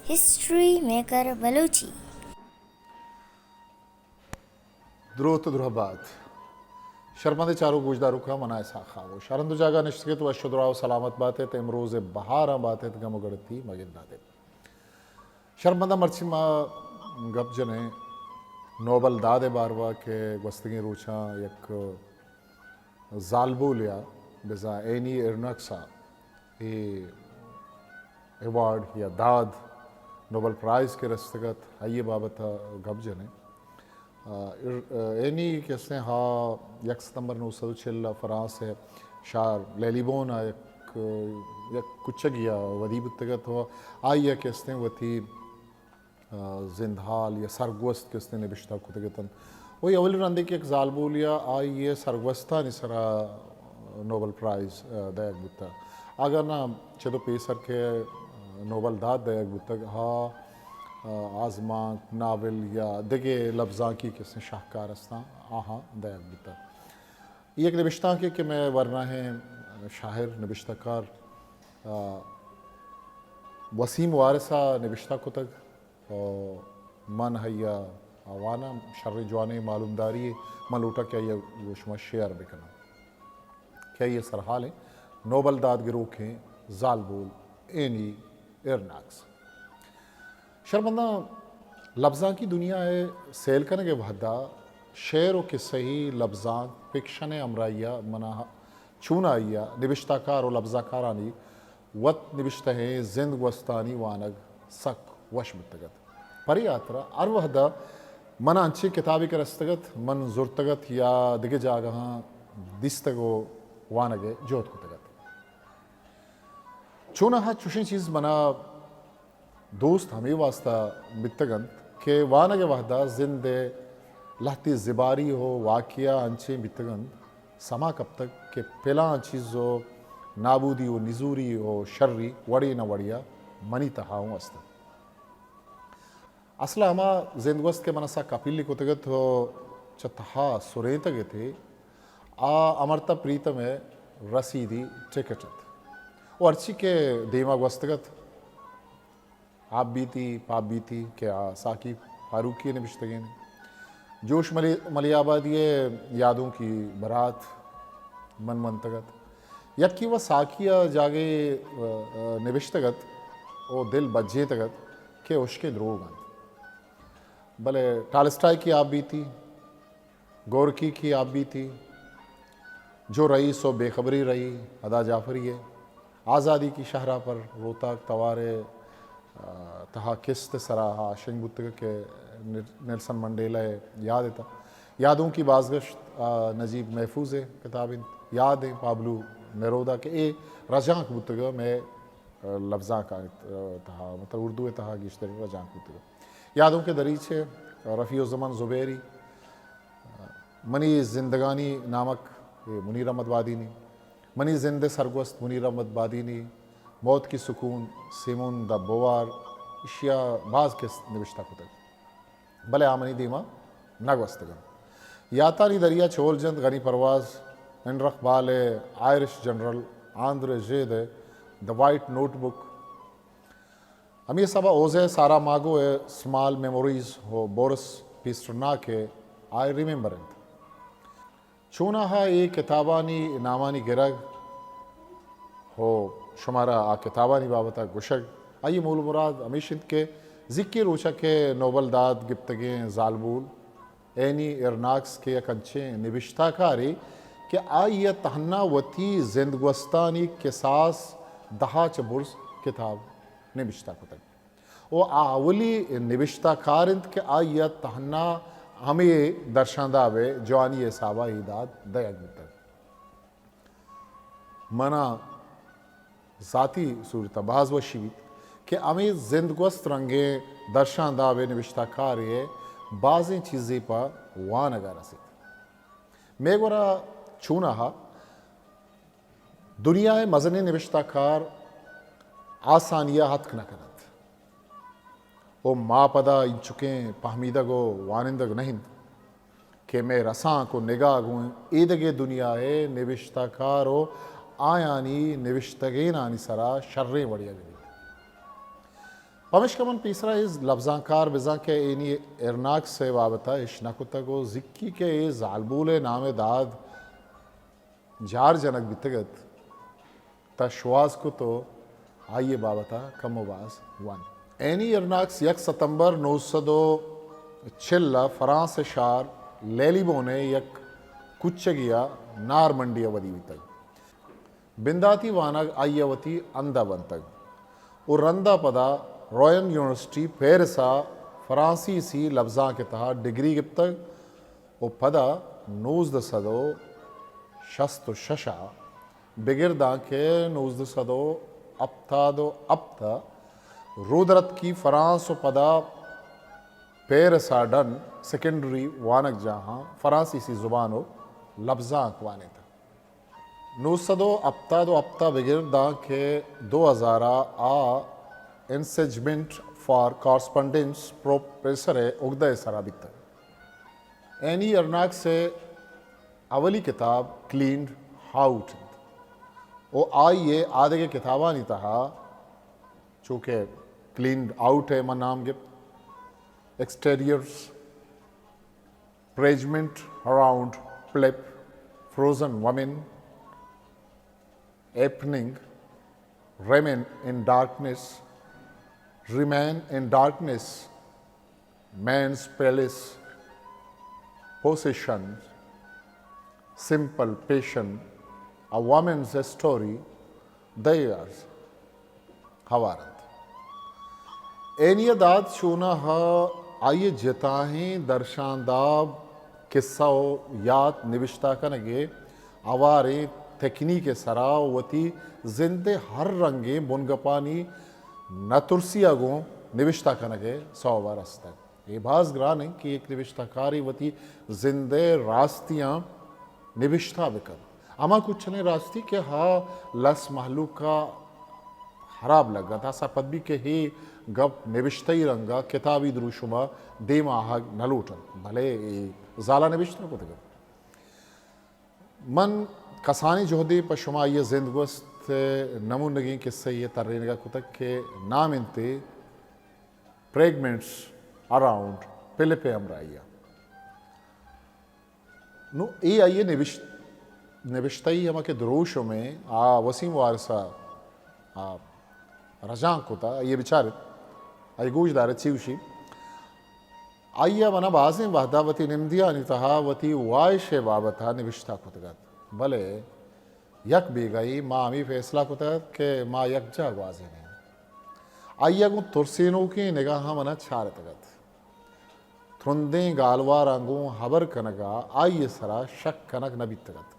History maker Balochi. دروت ءُ درہبات۔ شرمندیں چاروک گوشداروکاں، من آں اسحاق خاموش۔ ہر ہند ءُ جاگہ نشتگ ات، وش ءُ دراہ ءُ سلامت بات ات، امروز ءِ بہاراں بات ات، گم ءُ گڑتی مہ گندات ات۔ شرمنداں، مرچی ما گپ جنیں نوبل داد ءِ باروا کہ گوستگیں روچاں یک زالبولے ءَ، بزاں اینی ایرناکس ءَ اے ایوارڈ یا داد، نوبل پرائز کہ رستگ ات، آئی ءِ بابت ءَ گپ جنیں۔ آ، ایر-، آ، اینی کہ استیں ہا یک ستمبر نو سد ءُ چل ءَ فرانس ءِ شہر لیلیبون ءَ یک، یک کچگے ءَ ودی بوتگ ات ءُ آئی ءَ کہ استیں وتی آ، زندحال یا سرگوست کہ استیں نبشتہ کتگ اتنت۔ وہی اولی رندے کہ یک زالبولے ءَ آئی ءِ سرگوستانی سرا نوبل پرائز، آ، دئیگ بوتگ۔ اگاں نہ چد ءُ پیسر کہ نوبل داد دئیگ بوتگ، ہا، آ، آزمانک، ناول یا دگہ لبزانکی کہ استیں شاہکار استاں، آہاں دئیگ بوتگ۔ یک نبشتانکے کہ مئے ورناہیں شاعر، نبشتہ کار، آ، وسیم وارث ءَ نبشتہ کتگ ءُ من آئی ءَ واناں، شریں جوانیں معلومداری من لوٹاں کہ آئی ءَ گوں شما شیئر بکناں کہ آئی ءِ سرحال ایں نوبل داد گروکیں زالبول اینی ایرناکس۔ شرمنداں، لبزانکی دنیا ءِ سیل کنگ ءِ وھد ءَ شعر ءُ کسہی، لبزانک، فکشن ءِ ہمراہی ءَ من ءَ چونائی ءَ نبشتہ کار ءُ لبزانکارانی وت نبشتہ ایں زند گوستانی وانگ سک وش بوتگ ات۔ پرے ہاترا ہر وھد ءَ من ءَ انچیں کتابے کہ رستگ ات، من زرتگ ات یا دگہ جاگہاں دیستگ ءُ وانگ ءِ جہد کتگ ات۔ چوناہا چوشیں چیز من ءَ دوست ہمے واستا بیتگ انت کہ وانگ ءِ وھد ءَ زند ءِ لہتے زباری ءُ واقعہ انچیں بیتگ انت، سما کپتگ کہ پلان چیز ءِ نابودی ءُ نزوری ءُ شری وڑے نہ وڑے ءَ منی تہا اوں است انت۔ اصل ءَ ہما زندگوست کہ من ءَ سک اپیلی کتگ ات ءُ چہ تہا سرینتگ ات، آ امرتا پریتم ءِ رسیدی ٹکٹ ات ءُ ہرچی کہ دیما گوستگ ات، آپ بیتی، پاپ بیتی کہ آ ساکی فاروقی ءِ نبشتگیں۔ جوش ملی-، ملیح آبادی ءِ یادونکی برات من منتگ ات۔ یکے وَ ساکی ءَ جاگہے، ءَ، ءَ، نبشتگ ات ءُ دل بجینتگ ات کہ ہشکیں دروگ انت۔ بلے ٹالسٹائے کی آپ بیتی، گورکی کی آپ بیتی، جو رئیس ءُ بے خبری رہی، ادا جعفری ءِ آزادی کی شاہراہ پر روتاک توار ءِ، آ، تہا کست ءِ سرا آ شنگ بوتگ کہ نل-، نیلسن منڈیلا ءِ یاد ءِ تہا۔ یادوں کی بازگشت، آ، نجیب محفوظ ءِ کتاب انت۔ یاد ایں پابلو نیرودا کہ اے رجانک بوتگ مئے، آ، لبزانک ءِ تہا، مطلب اردو ءِ تہا گیشتر رجانک بوتگ۔ یادوں کے دریچے، رفیع الزمان زبیری، منی زندگانی نامک، اے منیر احمد بادینی، منی زند ءِ سرگوست منیر احمد بادینی، موت کی سکون سیمون دا بووار، اشیا باز کست نبشتہ کتگ، بلے آ منی دیما نہ گوستگ انت۔ یاتانی دریا چول جنت غنی پرواز، انرخ بال ءِ آئرش جنرل آندرے ژیڈ ءِ دا وائٹ نوٹ بک، ہمے حساب ءَ اوزے ساراماگو ءِ اسمال میموریز ءُ بورس پیسٹرناک ءِ آئی ریممبر انت۔ چوناہا اے کتابانی نامانی گرگ ءُ شمارا آ کتابانی بابت ءَ گوشگ، آئی ءِ مول ءُ مراد ہمیش انت کہ زیکیں روچ ءَ کہ نوبل داد گپتگیں زالبول، اینی ایرناکس کہ یک انچیں نبشتہ کارے کہ آئی ءَ تہنا وتی زندگوستانی کساس دہ ءَ چہ برز کتاب نبشتہ کتگ ءُ آ اولی نبشتہ کار انت کہ آئی ءَ تہنا ہمے درشانداب ءِ جوانی ءِ حساب ءَ اے داد دئیگ بوتگ۔ من ءَ ذاتی صورت ءَ باز وشی بیت کہ ہمے زندگوست رنگیں درشانداب ءِ نبشتہ کارے ءِ بازیں چیزے پہ وانگ ءَ رسیت۔ مئے گورا چوناہا دنیا ءِ مزنیں نبشتہ کار آسانی ءَ اتک نہ کن انت۔ ءُ ما پدا اینچکیں پہمیدگ ءُ وانندگ نہ انت کہ مئے رسانک ءُ نگاہ گوں ایدگہ دنیا ءِ نبشتہ کار ءُ آیانی نبشتگینانی سرا شریں وڑے ءَ بہ بیت۔ پمیشکا من پیسرا اے لبزانکار بزاں کہ اینی ارناکس ءِ بابت ءَ اش نہ کتگ ءُ زکی کہ اے زالبول ءِ نام ءِ داد جار جنگ بیتگ ات، تہ شواز کت ءُ آئی ءِ بابت ءَ کم ءُ باز ونت۔ اینی ارناکس یک ستمبر نو سد ءُ چل ءَ فرانس ءِ شار لیلیبون ءِ یک کوچگے ءَ نارمنڈی ءَ ودی بیتگ۔ بنداتی وانگ آئی ءَ وتی ہند ءَ بنتگ ءُ رند ءَ پدا رویل یونیورسٹی پیرس ءَ فرانسیسی لبزانک ءِ تہا ڈگری گپتگ ءُ پدا نوزدہ سد ءُ شست ءُ شش ءَ بگر دانکہ نوزدہ سد ءُ ہپتاد ءُ ہپت ءَ رودرتکی فرانس ءُ پدا پیرس ءَ ڈن سیکنڈری وانگجاہاں فرانسیسی زبان ءُ لبزانک وانینتگ۔ نو سد ءُ ہپتاد ءُ ہپت ءَ بگر دانکہ دو ہزار ءَ آ انسٹیٹیوٹ فار کارسپنڈنس پروفیسر ءِ اگدہ ءِ سرا بیتگ۔ اینی ارناکس ءِ اولی کتاب کلینڈ آؤٹ انت ءُ آئی ءِ آدگہ کتابانی تہا چو کہ کلینڈ آؤٹ ءِ من نام گپت، exteriors, prejudgment around pulp, frozen woman, happening, remain in darkness, remain in darkness, men's palace, position, simple passion, a woman's story, there's ہوار انت۔ اینی ءَ داد چوناہا آئی ءِ جتاہیں درشانداب، کسہ ءُ یات نبشتہ کنگ ءِ ہواریں تکنیک ءِ سرا وتی زند ءِ ہر رنگیں بنگپانی نہ ترسی ءَ گوں نبشتہ کنگ ءِ سوب ءَ رستگ۔ اے باز گران انت کہ یک نبشتہ کارے وتی زند ءِ راستیاں نبشتہ بہ کنت۔ ہما کچلیں راستی کہ ہا لس مہلوک ءَ ہراب لگ ات، آ سرپد بی کہ اے گپ نبشتہی رنگ ءَ کتابی دروشم ءَ دیم ءَ آہگ نہ لوٹ انت، بلے اے زال ءَ نبشتہ کتگ انت۔ من کسانیں جہدے پہ شما آئی ءِ زندگوست ءِ نمونگیں کسہ یے ءِ ترینگ ءَ کتگ کہ نام انت فریگمنٹس اراؤنڈ پلپ ءِ ہمراہی ءَ۔ نوں اے آئی ءِ نبشت، نبشتہی ہما کہ دروشم ءَ آ وسیم وارث ءَ آ رجانک کتہ، آئی ءَ بچارت، آئی ءَ گوش دارت چی گوشی۔ آئی ءَ منا بازیں وہدا وتی نمدیانی تہا وتی واہش ءِ بابت ءَ نبشتہ کتگ ات، بلے یک بیگاہے ما ہمے فیصلہ کتگ ات کہ ما یکجاہ گوازینیں۔ آئی ءَ گوں ترسینوکیں نگاہاں منا چارتگ ات۔ ترندیں گالواراں گوں ہبر کنگ ءَ آئی ءِ سرا شک کنگ نہ بیتگ ات،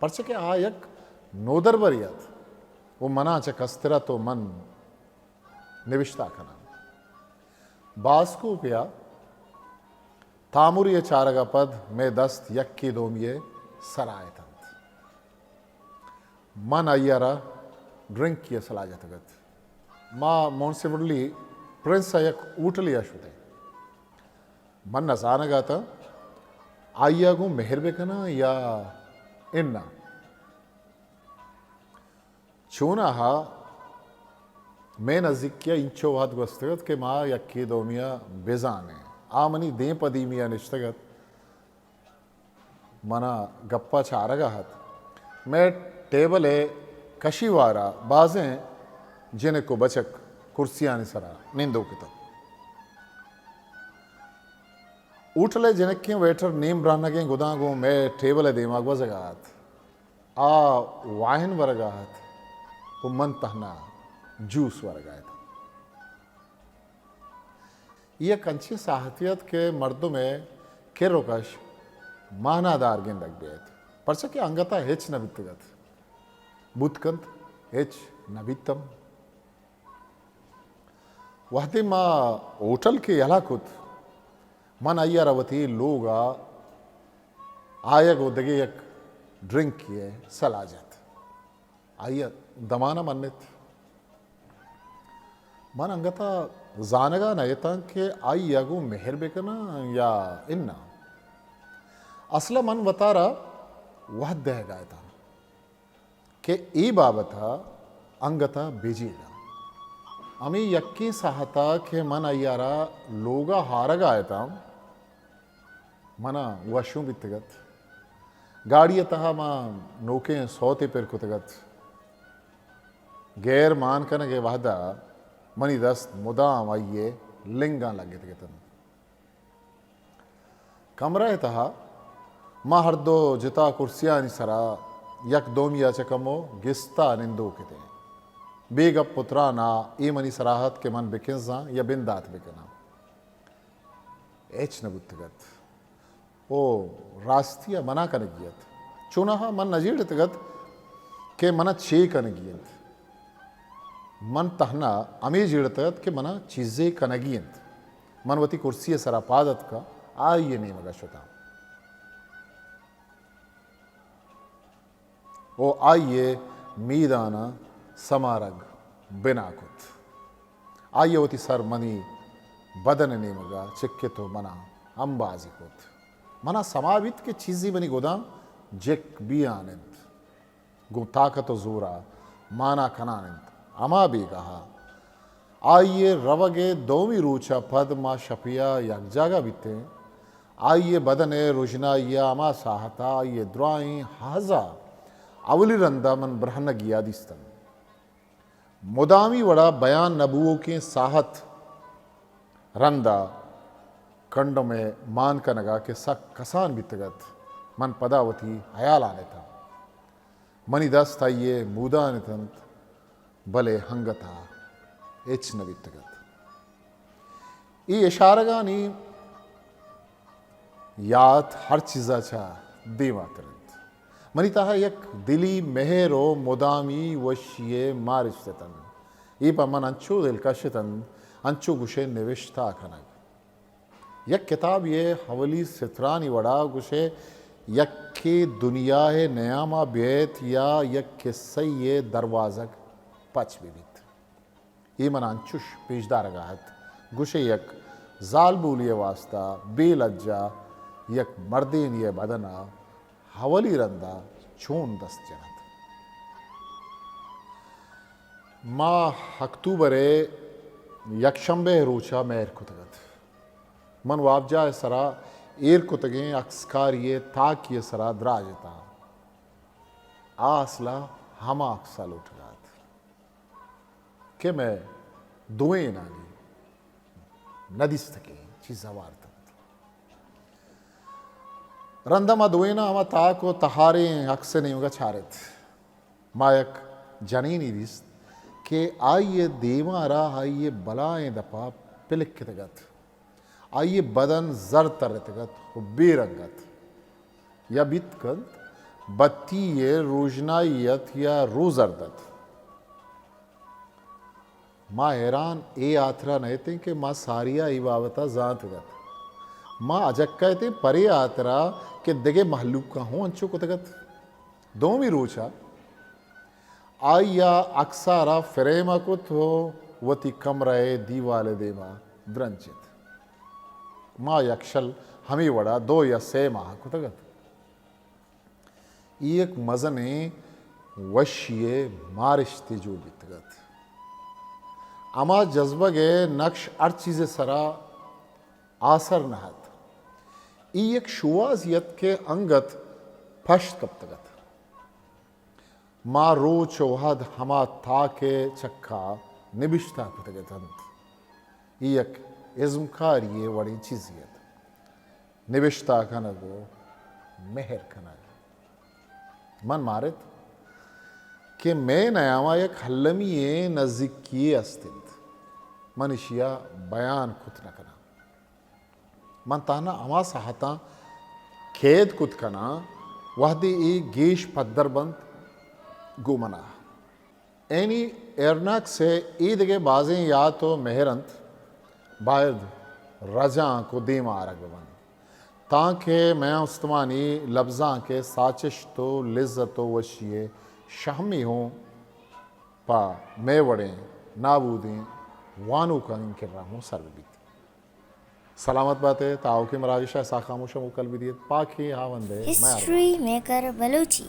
پرچا کہ آ یک نودربرے ات ءُ منا چہ کستر ات ءُ من نبشتہ کناں۔ باسکوپ ءَ تامری ءِ چارگ ءَ پد مئے دست یکے دومی ءِ سرا اتنت۔ من آئی ءَ را ڈرنکے ءِ سلاہ جتگ ات۔ ما مونسیورلی پرنس ءِ یک ہوٹلے ءَ شتیں۔ من نہ زانگ ءَ اتاں آئی ءَ گوں مہر بہ کناں یا اناں۔ چوناہا مئے نزیکی ءَ اینچو وہد گوستگ ات کہ ما یکے دومی ءَ بزانیں۔ آ منی دیم پہ دیمی ءَ نشتگ ات۔ منا گپ ءَ چارگ ءَ ات۔ مئے ٹیبل ءِ کشی وار ءَ بازیں جنک ءُ بچک کرسیانی سرا نندوک اتنت۔ ہوٹل ءِ جنکیں ویٹر نیم برہنگیں گداں گوں مئے ٹیبل ءِ دیما گوزگ ءَ ات۔ آ واہن ورگ ءَ ات ءُ من تہنا جوس ورگ ءَ اتاں۔ اے یک انچیں ساہتے ات کہ مردم ءِ کر ءُ کش مانادار گندگ بیت، پرچا کہ انگت ءَ ہچ نہ بیتگ ات۔ بوت کنت ہچ نہ بیتم۔ وہدے ما ہوٹل کہ یلہ کت، من آئی ءَ را وتی لوگ ءَ آیگ ءُ دگہ یک ڈرنکے ءِ سلاہ جت۔ آئی ءَ دمان ءَ منت۔ من انگت ءَ زانگ ءَ نہ اتاں کہ آئی ءَ گوں مہر بہ کناں یا اناں۔ اسل ءَ من وتارا وہد دئیگ ءَ اتاں کہ اے بابت ءَ انگت ءَ بہ جیڑاں۔ ہمے یکیں ساہت ءَ کہ من آئی ءَ را لوگ ءَ ہارگ ءَ اتاں، من ءَ وشوں بیتگ ات۔ گاڑی ءِ تہا ما نوکیں سوتے پر کتگ ات۔ گیر مان کنگ ءِ وہد ءَ منی دست مدام آئی ءِ لنگاں لگتگ اتنت۔ کمرہ ءِ تہا ما ہر دو جتا کرسیانی سرا یک دومی ءَ چہ کمو گستا نندوک اتیں۔ بے گپ ءُ تران ءَ اے منی سرا ات کہ من بکنزاں یا بندات بکناں۔ ہچ نہ بوتگ ات۔ او راستی ءَ منع کنگی ات۔ چوناہا من نہ جیڑتگ ات کہ من ءَ چے کنگی انت۔ من تہنا ہمے جیڑتگ ات کہ من ءَ چیزے کنگی انت۔ من وتی کرسی ءِ سرا پاد اتکاں، آئی ءِ نیمگ ءَ شتاں۔ او آئی ءِ میداناں سمارگ بنا کت۔ آئی ءَ وتی سر منی بدن ءِ نیمگ ءَ چکت ءُ من ءَ امبازی کت۔ من ءَ سما بیت کہ چیزے منی گداں جک بیان انت، گوں تاکت ءُ زور ءَ مانا کنان انت۔ ہما بیگاہ ءَ آئی ءِ روگ ءِ دومی روچ ءَ پد ما شپی ءَ یک جاگہ بیتیں۔ آئی ءِ بدن ءِ رژنائی ءَ ہما ساہت ءَ آئی ءِ درائیں ہز ءَ اولی رند ءَ من برہنگی ءَ دیست انت۔ مدامی وڑ ءَ بیان نہ بوؤکیں ساہت رند ءَ کنڈم ءِ مان کنگ ءَ کہ سک کسان بیتگ ات، من پدا وتی ہیالان اتاں۔ منی دست آئی ءِ مودان اتنت، بلے ہنگت ءَ ہچ نہ بیتگ ات۔ اے اشارگانی یات ہر چیز ءَ چہ دیماتر انت۔ منی تہا یک دلی مہر ءُ مدامی وشی ءِ مارشت اتنت۔ اے پہ من انچو دلکش اتنت، انچو گوشئے نبشتہ کنگ۔ یک کتابے ءِ اولی سترانی وڑا گوشئے یکے دنیا ءِ نیام ءَ بیت یا یک کسہ یے ءِ دروازگ پچ بہ بیت۔ اے من ءَ انچش پیش دارگ ءَ ات، گوشئے یک زالبولے ءِ واستا بے لجا یک مردینے ءِ بدن ءَ اولی رند ءَ چون دست جنت۔ ماہ اکتوبر ءِ یکشنبہ ءِ روچ ءَ مہر کتگ ات۔ من وابجاہ ءِ سرا ایر کتگیں اکسکاری ءِ تاکی ءِ سرا دراج اتاں۔ آ اسل ءَ ہما اکس ءَ لوٹگ ءَ ات کہ مئے دوئینانی ندیستگیں چیز ءَ وارت انت۔ رند ءَ ما دوئیناں ہما تاک ءُ تہاریں اکس ءِ نیمگ ءَ چارت۔ ما یک جنینے دیست کہ آئی ءِ دیما را آئی ءِ بلائیں دپ ءَ پلکتگ ات۔ آئی ءِ بدن زرد ترتگ ات ءُ بے رنگ ات۔ یا بیت کنت بتی ءِ روژنائی ات یا رو زرد ات۔ ما حیران اے ہاترا نہ اتیں کہ ما ساری ءَ اے بابت ءَ زانتگ ات۔ ما اجکہ اتیں پرے ہاترا کہ دگہ مہلوکاں ہوں انچو کتگ ات۔ دومی روچ ءَ آئی ءَ اکس ءَ را فریم ءَ کت ءُ وتی کمرہ ءِ دیوال ءِ دیما درنچت۔ ما یکشل ہمے وڑا دو یا سئے ماہ کتگ ات۔ اے یک مزنیں وشی ءِ مارشتے جوڑ بیتگ ات۔ ہما جزبگ ءِ نکش ہر چیز ءِ سرا آسر نہ ات۔ اے یک شوہازے ات کہ انگت پشت کپتگ ات۔ ما روچ ءُ وہد ہما تاک ءِ چکا نبشتہ کتگ اتنت۔ اے یک ازمکاری ءِ وڑیں چیزے ات۔ نبشتہ کنگ ءُ مہر کنگ۔ من مارت کہ مئے نیاما یک المی ئیں نزیکی یے است انت۔ من اشی ءَ بیان کت نہ کناں۔ من تہنا ہما ساہتاں کید کت کناں، وہدے اے گیش پدر بنت گوں منا۔ اینی ایرناکس ءِ اے دگہ بازیں یات ءُ مہر انت، باید رجانک ءُ دیما آرگ بہ بنت، تانکہ مئے استمانی لبزانک ءِ ساچشت ءُ لذت ءُ وشی ءِ شہمے ہوں پہ مئے وڑیں نابودیں وانوکانی کرا ہوں سر بہ بیت۔ سلامت بات ئے، تاں آؤکیں مراگش ءَ ساہ خاموش ءَ موکل بہ دیت۔ پاکیں ہاوند ءِ میار بات۔ History maker Balochi.